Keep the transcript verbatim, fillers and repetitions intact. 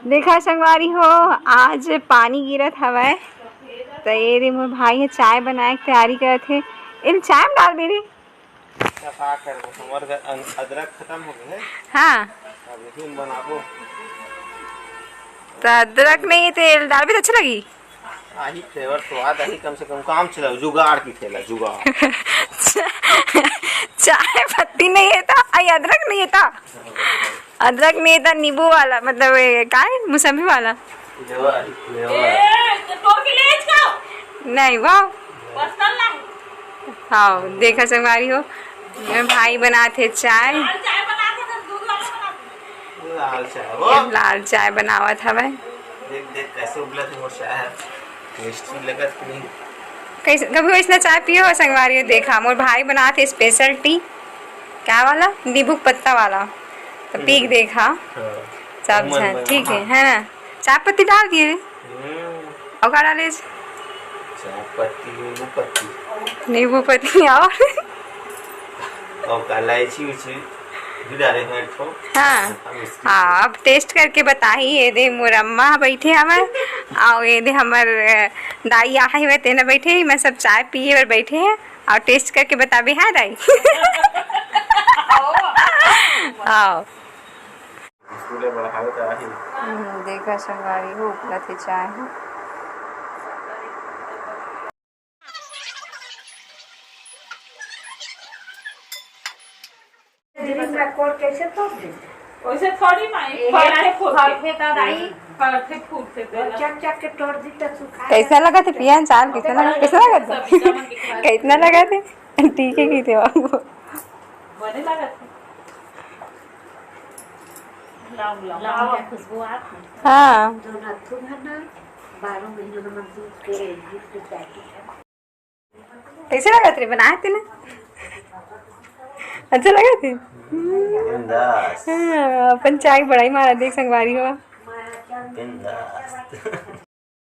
देखा संगवारी हो, आज पानी गिरत हवय, त ये दे मोर भाई ह चाय बनाए के तैयारी करत हे। एल चाय में डाल दे रे। का, का करबो? हमर घर अन-, अदरक खतम हो गए हे। हाँ। अब यही में बनाबो। त अदरक नहीं हे, तेल डालबे त अच्छा लगी। आही फ्लेवर, स्वाद आही, कम से कम काम चलाओ, जुगाड़ की ठेला, जुगाड़। चाय पत्ती नहीं हे त, आई अदरक नहीं हे त, अदरक नहीं हे त, नींबू वाला, मतलब, ये का हे, मौसम्बी वाला। Flavour, flavour. ए, तो तोड़ के ले जाओ। नहीं, वाह। पर्सनल नहीं। हाँ, देखा संगवारी हो, मैं भाई बनात हे चाय। लाल चाय बना के, दूध वाला बना के। लाल चाय, वो। ये लाल चाय बनावत हवय। देख, देख, कैसे उबलत हे मोर चाय। टेस्टी लगत कि नहीं? कैसे, कभी वैसना चाय पियो हो संगवारी हो? देखा, मोर भाई बनात हे स्पेशल टी। क्या वाला? नींबू पत्ता वाला। तो पी के हम्म। देखा। हाँ। सब मन झन, में ठीक हे, वहाँ। है ना? चाय पत्ती डाल दिए। हम्म। अउ का डाले? चाय पत्ती, नींबू पत्ती। नींबू पत्ती अउ अउ का, इलायची उची भी डाले हैं एक ठो। हाँ। अब इसकी हाँ, अब टेस्ट करके बताही। ये दे मोर अम्मा बैठे हवय, अउ ये दे हमर, अ, दाई आहे हवय, तेना बैठे हे, मैं सब चाय पिए बर बैठे हे, अउ टेस्ट करके बताबे, हाँ दाई? हाँ। स्कूल में पढ़ावे त आही। हम्म, देखा संगवारी हो, उबलत हे चाय ह। वैसे थोड़ी माई, ये फल के फूल फल के। फेंका दाई। फल के फूल फेंका। चक चक के तोड़ दी त सुखा। कैसा लगा थे पिया चाय? कैसा लगा, कैसा लगा थे? कैसा लगा थे? ठीक है, की थे बाबू। बने लगा थे। लौंग, लौंग, लौंग के खुशबू आत हे। हाँ। जो नथु है ना, बारह महीना में दूध के, दूध के पैकेट है। कैसे लगा तेरे बनाए थे ना? अच्छा लगा थे? बिंदास। हाँ, अपन चाय बड़ाई मारा देख संगवारी हो। बिंदास।